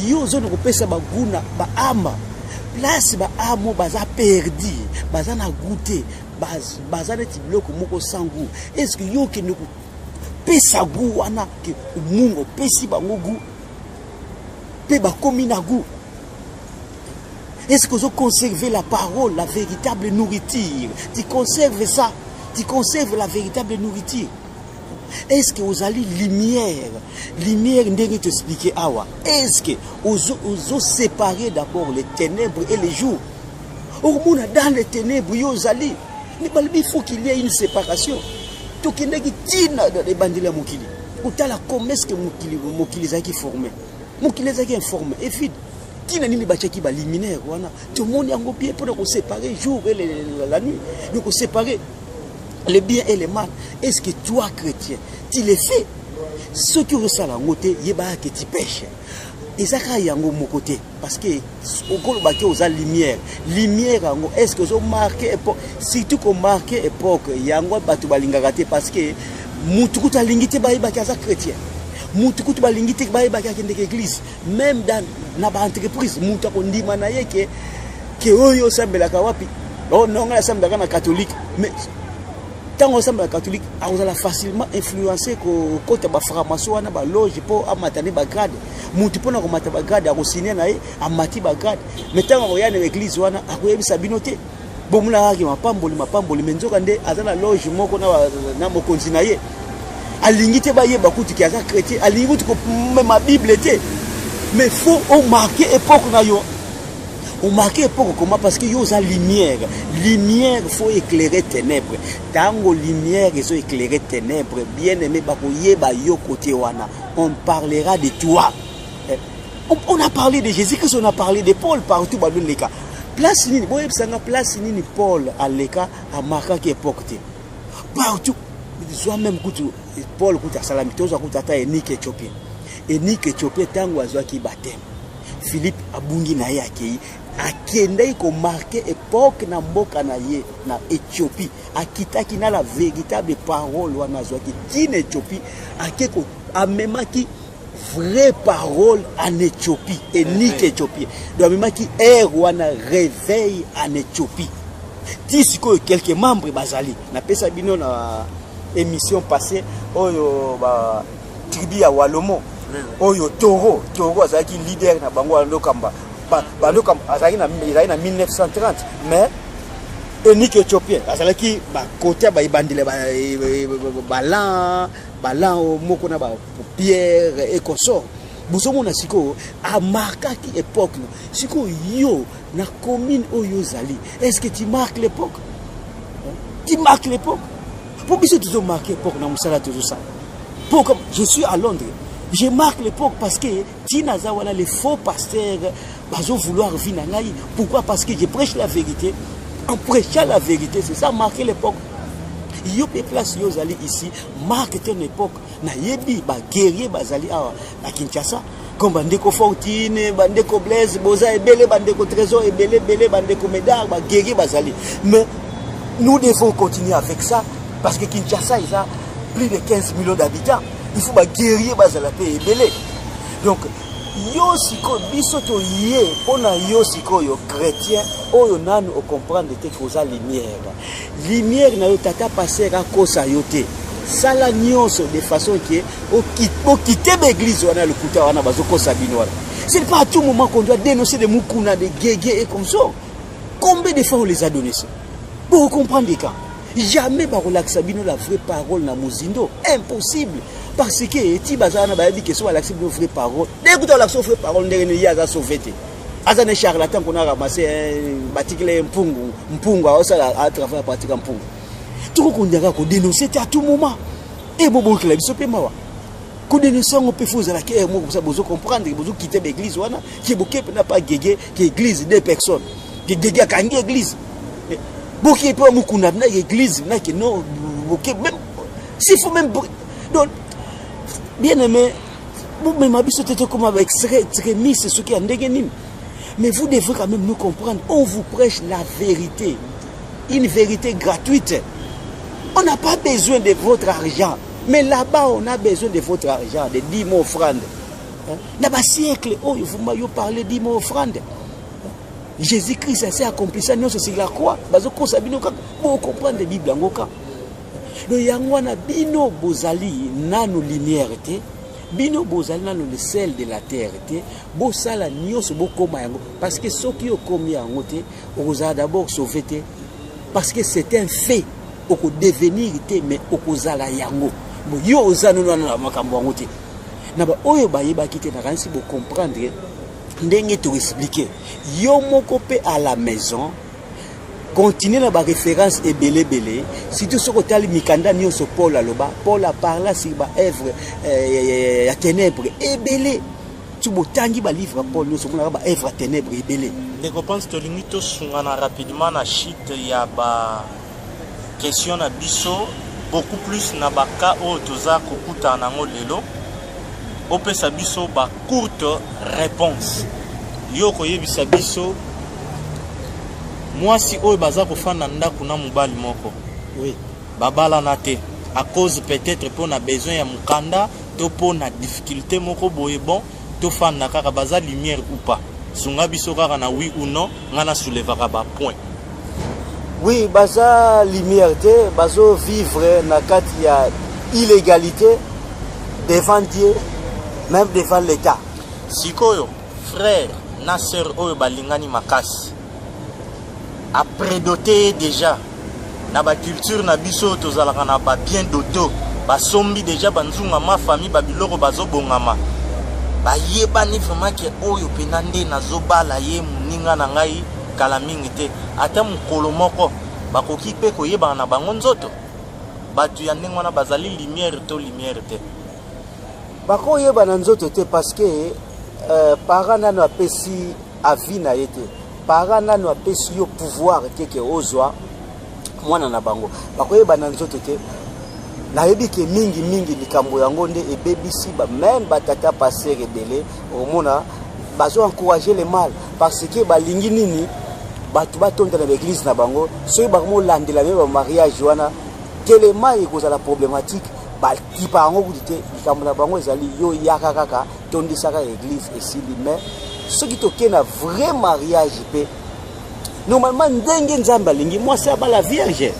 yo ozona kopesa bagoût na baâme? Place baâme baza perdu, baza na goût te, baza neti biloko moko sans goût. Est ce que yo okende kopesa goût wana, ke mungu opesi bango goût mpe bakomi na goût? Est-ce que vous conservez la parole, la véritable nourriture? Tu conserves ça, tu conserves la véritable nourriture. Est-ce que vous allez lumière, lumière ndenge t'expliquer awa? Est-ce que vous séparer d'abord les ténèbres et les jours? Okomona dans les ténèbres yo ozali, mais balobi il faut qu'il y ait une séparation. Tokendaki ntina ebandeli ya mokili, kotala comment est-ce que mokili ezalaki formé. Mokili ezalaki informé et vide. Ntina nini batiaki baluminaire wana? Tomoni yango bien mpona koséparer jour et la nuit, donc koséparer le bien et le mal. Est-ce que toi, chrétien, tu le fais? Soki ozosala yango te, yebaka ke tu pêches. Eza kaka yango moko te, parce que okolobaki oza lumière. Lumière yango, est ce que ozomarke époque? Surtout komarke époque, yango bato balingaka te, parce que mutu kutu alingi te bayebaki aza chrétien. Mutu kutu balingi te bayebaki akendeke église. Même dans na baentreprise, mutu akondima na ye ke oyo osambelaka wapi? Oh non, ngai asambelaka na catholique. Mais ntango osambela catholique, akozala facilement influencé kokota bafranc-maçon wana, baloge, mpo amata ne bagrade. Mutu mpona komata bagrade, akosigne na ye, amati bagrade. Mais ntango akoya na église wana, akoyebisa bino te. Bomonakaki mapamboli, mapamboli, mais nzoka nde aza na loge moko na mokonzi na ye. Alingi te bayeba kutu ke aza chrétien, alingi kutu komema Bible te. Mais faut omarke époque na yo. Omarke époque comment? Parce que yo oza lumière. Lumière faut éclairer ténèbre. Ntango lumière ezo éclairer ténèbre, bien aimé, bakoyeba yo côté wana. On parlera de toi. On a parlé de Jésus-Christ, on a parlé de Paul partout. Baloleka place nini? Boyebisanga place nini Paul aleka amarkaki époque te? Partout. Zwa même kutu Paul kutu asalami, tozwa kutu ata eunuque éthiopien. Eunuque éthiopien, ntango azwaki baptême, Philippe abungi na ye, akei, akendaki komarke époque na mboka na ye na Éthiopie. Akitaki na la véritable parole wana azwaki ntina Éthiopie, ake amemaki vraie parole en Éthiopie. Eunuque éthiopien, donc amemaki aire wana, réveil en Éthiopie. Ti sikoyo quelques membres bazali. Napesa bino na émission passée oyo ba tribu ya Walomo, oyo Toro azalaki leader na bango. Bandokamba, bandokamba azalaki na, ezalaki na 1930. Mais eunuque éthiopien azalaki bakote ya baebandele, balan moko na bapierre et consort. Bozomona sikoyo amarkaki époque. Sikoyo yo na commune oyo ozali, est ce que tu marques l'époque? Tu marques l'époque. Pour biso toujours marquer époque na musala toujours ça. Pour comme je suis à Londres, je marque l'époque parce que tina za wana les faux pasteurs bazo vouloir vie na ngai. Pourquoi? Parce que je prêche la vérité. En prêchant la vérité, c'est ça marquer l'époque. Yo pe place yo ozali ici, marque ton époque. Nayebi ba guerrier bazali awa na Kinshasa. Comme bandeko Fortune, bandeko Blaise, boza ebele, bandeko Trésor ebele ebele, bandeko Médard, ba guerrier bazali. Mais nous devons continuer avec ça parce que Kinshasa ils a plus de 15 millions d'habitants. Il faut ba guerrier bazala pe ebele. Donc yo sikoyo biso toye mpona yo sikoyo chrétien oyo nanu ocomprendre te ke oza lumière. Lumière na yo tata pasteur akosa yo te. Sala nyonso de façon que okite ba église wana lokuta wana bazokosa bino wana. Ce n'est pas à tout moment qu'on doit dénoncer des mukuna, des guégués et comme ça. Combien de fois on les a donné ça? Pour comprendre quand? Jamais bakolakisa bino la vraie parole na mozindo. Impossible. Parce que eti bazala na bayebi ke so balakisi bino vraie parole. Dès que balakisi vraie parole ndenge ni ye aza sauvé te. Aza ne charlatan qu'on a ramassé batikele ye mpungu, mpungu aosala a travailler pratique mpungu. Tokokondaka ko dénoncer te à tout moment. Et bobokela biso pe mawa. Kodénoncer yango mpe fo ozalaki ere moko kosa bozo comprendre bozo quitter ba église wana ke boke mpe na pa gege ke église deux personnes ke gege akangi église boke mpe mokunda na église na ke non boke même s'il faut même donc bien aimé bomema biso te tokoma ba extrémiste soki ya ndenge nini. Mais vous devez quand même nous comprendre, on vous prêche la vérité, une vérité gratuite. On n'a pas besoin de votre argent, mais là-bas on a besoin de votre argent, de 10 offrandes. Dans le siècle, oh, vous m'avez parlé 10 offrandes. Jésus-Christ s'est accompli ça, non, c'est la croix. Bazo kosa bino kaka, bo comprendre la Bible ngoka. Donc yango wana bino bozali nano lumière te, bino bozali nano le sel de la terre te, bosala nyonso bokoma yango parce que soki okomi yango te, okozala d'abord sauvé te parce que c'est un fait, okodevenir te mais okozala yango. Bo yo oza nano na makambo yango te. Na ba oyo bayebaki te, nakanisi bo comprendre ndenge to expliquer. Yo moko pe à la maison continuer na ba référence ebele ebele, surtout soki otali mikanda nyonso Paul aloba, Paul a parla sur ba œuvre ya ténèbres ebele. Tu botangi ba livre Paul nyonso omonaka ba œuvre ya ténèbres ebele. Ndeko Pense, tolingi tosungana rapidement na chute ya ba question na biso beaucoup plus na ba cas oyo toza kokutana nango lelo. Opesa biso ba courte réponse. Yo koyebisa biso mwasi oyo baza kofanda ndako na mobali moko. Oui. Babalana te à cause peut-être pour na besoin ya mukanda to pour na difficulté moko boye, bon tofanda kaka baza lumière ou pas. Sunga biso kaka na oui ou non, nga na soulevaka ba point. Oui, baza lumière te, bazo vivre na kati ya illégalité devant Dieu, même devant l'État. Sikoyo frère na sœur oyo balingani makasi a prédoté déjà na ba culture na biso tozalaka na ba bien d'auto, basombi déjà banzunga ma famille ba biloko bazobongama, bayebani vraiment ke oyo pena nde nazobala ye moninga na ngai kala mingi te, ata mokolo moko bakoki mpe koyebana na bango nzoto. Bato ya ndenge wana bazali lumière to lumière te? Bakoyebana nzoto te parce que parent nano apesi avis na ye te, parent nano apesi yo pouvoir te ke ozwa mwana na bango, bakoyebana nzoto te. Nayebi ke mingi mingi likambo yango nde ebebisi ba même batata pasteur ebele, omona bazo encourager le mal parce que balingi nini bato batonda na l'église na bango. Soki bakomolandela me ba mariage wana telema ekozala problématique, bakipa yango kutu te. Likambo na bango ezali yo yaka kaka tondisaka église esili. Mais soki tokei na vrai mariage pe normalement ndenge Nzambe alingi mwasi abala vierge,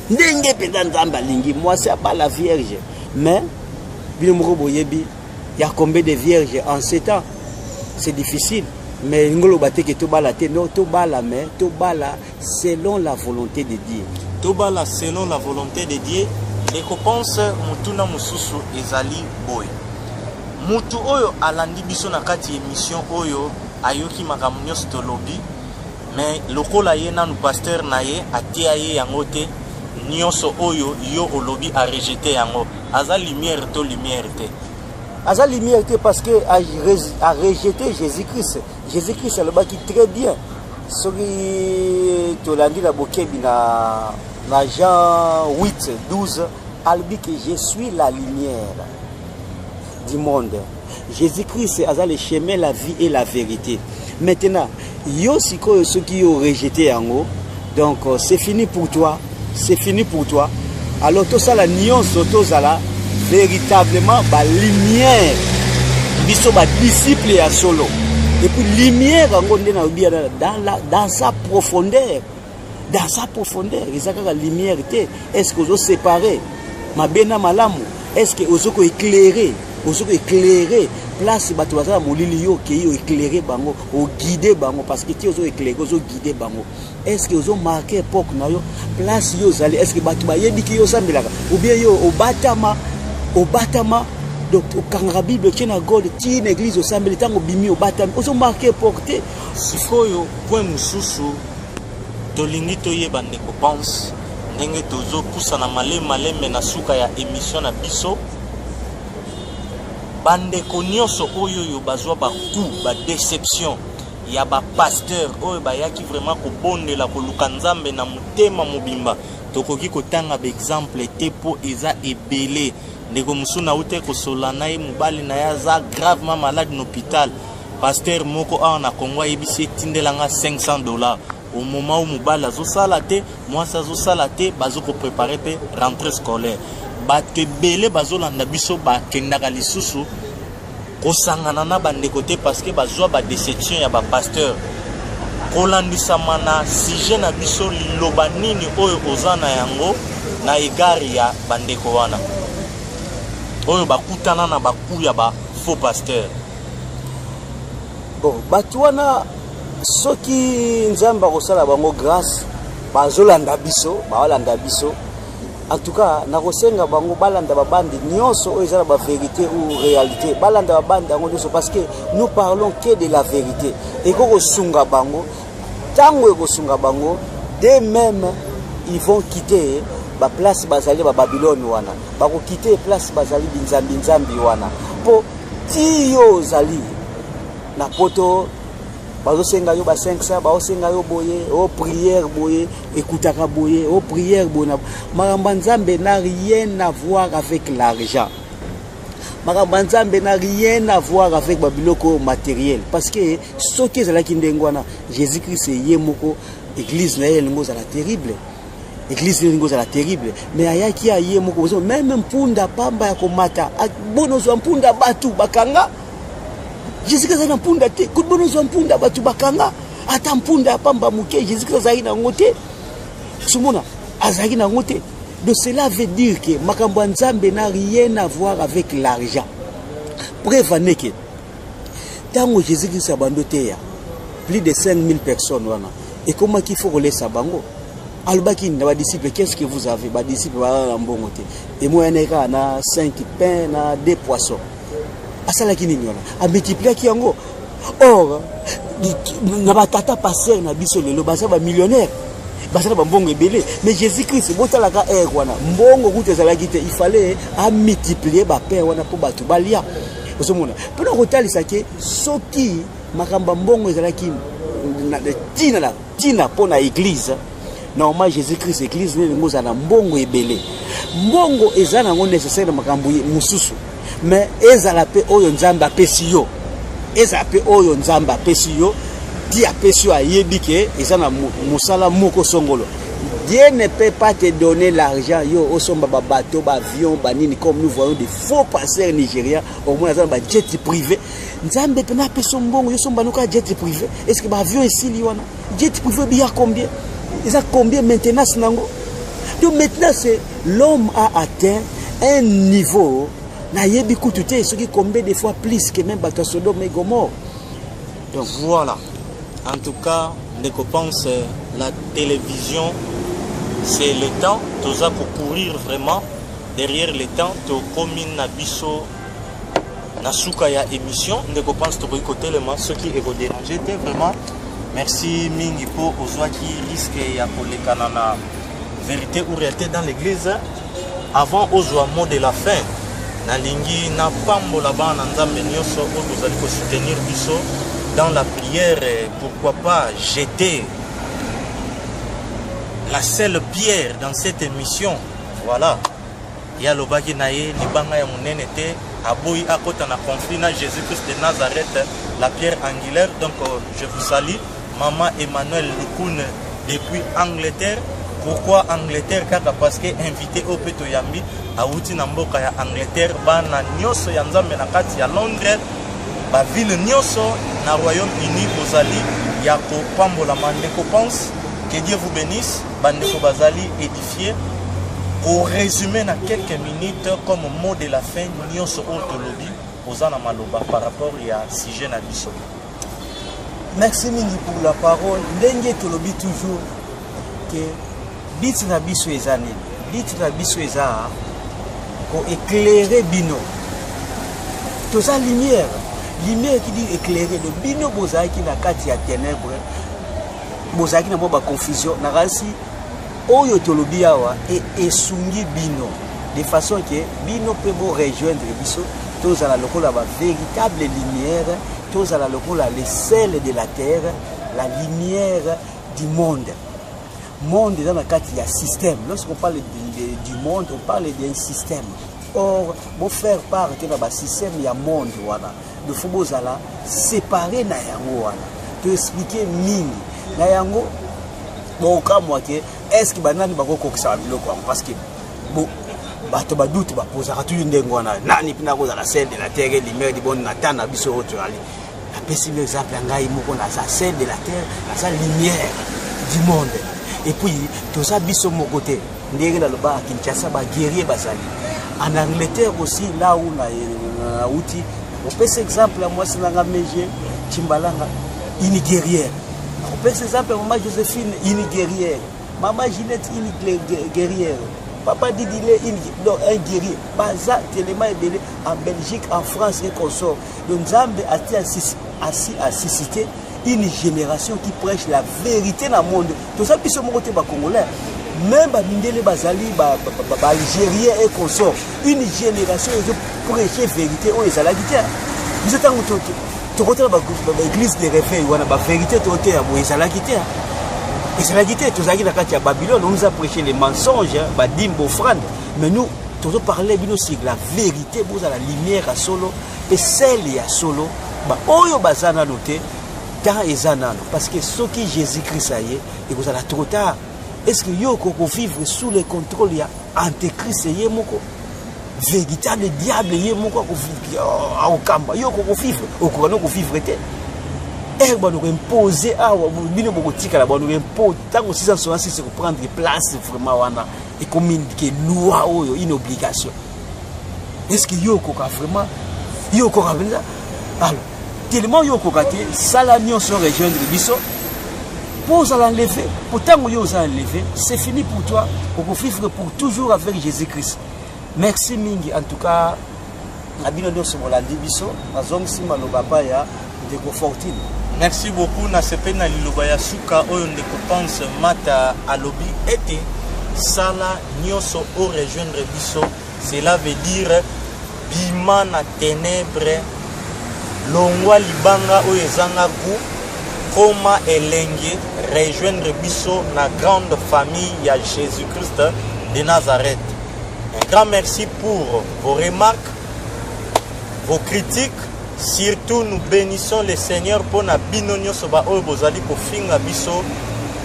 ndenge mpenza Nzambe alingi mwasi abala vierge, mais bino moko boyebi ya combien de vierges en ce temps, c'est difficile. Mais ngolo te ke tobala te, non, tobala, mais tobala selon la volonté de Dieu. Tobala selon la volonté de Dieu. Ndeko Pense, mutuna mosusu ezali boye: mutu oyo alandi biso na kati ya émission oyo ayoki makambo nyonso tolobi, mais lokola ye nanu pasteur na ye atia ye yango te. nyonso oyo yo olobi a rejeter yango, aza lumière to lumière te? Aza lumière te, parce que a rejeté Jésus Christ. Jésus Christ alobaki très bien, soki tolandi na bokebi na Jean 8 12, alobi que je suis la lumière du monde. Jésus-Christ aza le chemin, la vie et la vérité. Maintenant, yo sikoyo, soki yo rejeté yango, donc c'est fini pour toi, c'est fini pour toi. Alors tosala nyonso tozala véritablement balumière, biso badisciple ya solo. Et puis lumière yango nde nalobi, dans sa profondeur, dans sa profondeur, eza kaka lumière te. Est ce que ozoséparer mabe na malamu? Est ce que ozo koéclairer, ozo koéclairer place bato baza na molili? Yo okei oéclairer bango, oguide bango, parce que ti ozo éclairer, ozoguide bango. Est ce que ozomarquer époque na yo, place yo ozali? Est ce que bato bayebiki yo osambelaka, ou bien yo obatama, obatama, donc okangaka Bible, otie na gode, ti na église osambeli, ntango obimi obatami, ozomarquer époque te? Sikoyo point mosusu tolingi toyeba, ndeko Pense, ndenge tozopusana maleme maleme na suka ya émission na biso, bandeko nyonso oyo oyo bazwa bacoup, badéception ya bapasteur oyo bayaki vraiment kobondela, koluka Nzambe na motema mobimba, tokoki kotanga baexemple te mpo eza ebele. Ndeko mosusu nauti kosola na ye, mobali na ye aza gravement malade na hôpital. Pasteur moko awa na Congo ayebisi etindelanga 500 $, au moment où mobali azosala te, mwasi azosala te, bazokoprépare mpe rentrée scolaire. Bato ebele bazolanda biso bakendaka lisusu kosangana na bandeko te, parce que bazwa badéception ya bapasteur. Kolandisama na sujet na biso, liloba nini oyo oza na yango na égard ya bandeko wana oyo bakutana na bacoup ya bafaux pasteur? Bon, bato wana, soki Nzambe akosala bango grâce, bazolanda biso, baolanda biso, en tout cas nakosenga bango balanda babande nyonso oyo eza na bavérité ou réalité. Balanda babande yango nyonso, parce que nous parlons que de la vérité. Ekoki kosunga bango, ntango ekosunga bango, de même ils vont quitter baplace bazali, bababylone wana, bakoquitter place bazali, binzambi nzambi wana. Mpo ti yo ozali na Poto, bazosenga yo ba 500, baosenga yo boye, o prière boye, ekutaka boye, o prière boye. Na makambo ya Nzambe n'a rien à voir avec l'argent. Makambo ya Nzambe n'a rien à voir avec babiloko matériel, parce que soki ezalaki ndenge wana, Jésus Christ ye moko, église na ye elingi ozala terrible, église elingi ozala terrible. Mais ayaki aye moko, même mpunda pamba ya komata, bono ozwa mpunda, bato bakanga. Jésus Christ azali na mpunda te. Kutu bono ozwa mpunda, bato bakanga. Ata mpunda ya pamba moke, Jésus Christ azalaki nango te. Somona azalaki nango te. Donc cela veut dire que makambo ya Nzambe n'a rien à voir avec l'argent. Preuve aneke, ntango Jésus Christ abandi oteya plus de 5000 personnes wana, ekomaki fo kolesa bango, alobaki na badisciple: "Qu'est ce que vous avez?" Badisciple baza na mbongo te, emoyanaki kaka na 5 pain na 2 poissons. Asalaki nini wana? Amultipliaki yango. Or na batata pasteur na biso lelo baza bamillionnaire, baza na bambongo ebele, mais Jésus Christ, botalaka ere wana, mbongo kutu ezalaki te, il fallait amultiplier bapain wana mpo bato balia. Ozomona, mpona kotalisa ke soki makambo ya mbongo ezalaki ntina na ntina mpo na église, normalement Jésus Christ, église nde elingi ozala na mbongo ebele. Mbongo eza nango nécessaire na makambo mosusu, mais ezala mpe oyo Nzambe apesi yo, ezala mpe oyo Nzambe apesi yo. Ti apesi yo, ayebi ke eza na mosala moko songolo. Dieu ne peut pas te donner l'argent, yo osomba babateau, baavion, banini, comme nous voyons des faux pasteurs nigériens, au moins aza na bajet privé. Nzambe mpena apesi yo mbongo, yo somba noka jet privé? Est ce que baavion esili wana? Jet privé biya combien? Eza combien maintenance nango? Donc maintenant, c'est l'homme a atteint un niveau, nayebi kutu te soki combien de fois plus que même bato ya Sodome et Gomorre. Donc voilà, en tout cas, ndeko Pense, la télévision, c'est le temps, toza courir vraiment derrière le temps. Tokomi na biso na suka ya émission. Ndeko Pense, tokoki kotelema soki ekodéranger te. Vraiment merci mingi mpo ozwaki risque ya kolekana na Vérité ou réalité dans l'église. Avant ozwa mot de la fin, nalingi napambola bana na Nzambe nyonso oyo bozali kosoutenir biso dans la prière. Pourquoi pas jeter la seule pierre dans cette émission? Voilà, ye alobaki na ye libanga ya monene te, aboyi akota na conflit na Jésus-Christ de Nazareth, la pierre angulaire. Donc je vous salue, maman Emmanuel Lukune depuis Angleterre. Pourquoi Angleterre kaka? Parce que invité oyo mpe toyambi awuti na mboka ya Angleterre. Bana nyonso ya Nzambe na kati ya Londres, baville nyonso na Royaume-Uni, bozali ya kopambolama. Ndeko Pense, que Dieu vous bénisse. Bandeko bazali édifié. Korésume na quelques minutes comme mot de la fin nyonso oyo tolobi, oza na maloba par rapport ya sujet na biso. Merci mingi pour la parole. Ndenge tolobi toujours ke but na biso eza nini? But na biso eza koéclairer bino. Toza lumière. Lumière qui dit éclairer. Donc bino bozalaki na kati ya ténèbre, bozalaki na mwa baconfusion. Nakasi oyo tolobi awa esungi bino de façon ke bino mpe borejoindre biso, tozala lokola bavéritable lumière, tozala lokola le sel de la terre, la lumière du monde. Monde eza na kati ya système. Lorsqu'on parle du monde, on parle d'un système. Or bofaire part te na basystème ya monde wana. Il faut bozala séparé na yango wana. Toexpliquer mingi na yango, bokamwa ke est ce que banani bakokokisaka biloko yango, parce que bo bato badoute bapozaka toujours ndenge wana: nani mpena kozala sel de la terre, lumière du monde? Na temps na biso oyo tozali, napesi bino exemple ya ngai moko: naza sel de la terre, naza lumière du monde. Et puis toza biso moko te. Ndenge nalobaka, Kinshasa baguerrier bazali, en Angleterre aussi, là où nauti. Opesa exemple ya mwasi nanga Mege Chimbalanga, une guerrière. Opesa exemple ya mama Joséphine, une guerrière, mama Ginette, une guerrière, papa Didile, une, donc un guerrier. Baza tellement ebele en Belgique, en France et consort. Donc Nzambe ati asi asuscité une génération qui prêche la vérité na monde. Toza biso moko te bacongolais, même bamindele bazali, baalgérien et consort. Une génération ezoprêche vérité oyo ezalaki te. Biso ntango tokotala baéglise de réveil wana, bavérité toteya boye ezalaki te, ezalaki te. Tozalaki na kati ya Babylone. On nous a prêché les mensonges, badîmes, offrande, mais nous tozoparle bino sur la vérité. Bozala lumière ya solo mpe sel ya solo. Baoyo baza nano te, temps eza nano, parce que soki Jésus Christ aye, ekozala trop tard. Est ce que yo okokovivre sous le contrôle ya antéchrist ye moko, véritable diable ye moko akokamba yo? Okokovivre, okoka no kovivre te. Ere bano koimpose awa, bino bokotikala. Bano koimpo ntango 666 ekoprendre place vraiment, wana ekomi ke loi oyo une obligation. Est ce que yo okoka vraiment? Yo okoka mpenza? Alors tellement yo okoka te, sala nyonso rejoindre biso mpo ozala enlevé. Po ntango yo oza enlevé, c'est fini pour toi, okovivre pour toujours avec Jésus Christ. Merci mingi en tout cas na bino nyonso bolandi biso. Nazongisi maloba pa ya ndeko Fortune. Merci beaucoup. Nasepeli na liloba ya suka oyo ndeko Pense Mata alobi ete sala nyonso orejoindre biso. Cela veut dire bima na ténèbre, longwa libanga oyo ezanga goût, koma elenge, rejoindre biso na grande famille ya Jésus-Christ de Nazareth. Un grand merci pour vos remarques, vos critiques. Surtout nous bénissons le Seigneur mpona bino nyonso baoyo bozali kofinga biso.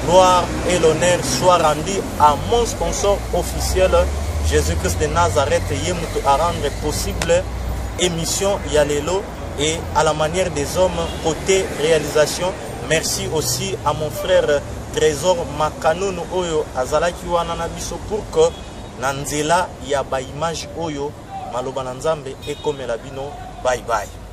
Gloire et l'honneur soit rendu à mon sponsor officiel, Jésus-Christ de Nazareth, ye moto a rendre possible émission ya lelo et à la manière des hommes côté réalisation. Merci aussi à mon frère Trésor Makanunu oyo azalaki wana na biso pour que na nzela ya baimage oyo maloba na Nzambe ekomela bino. Bye bye.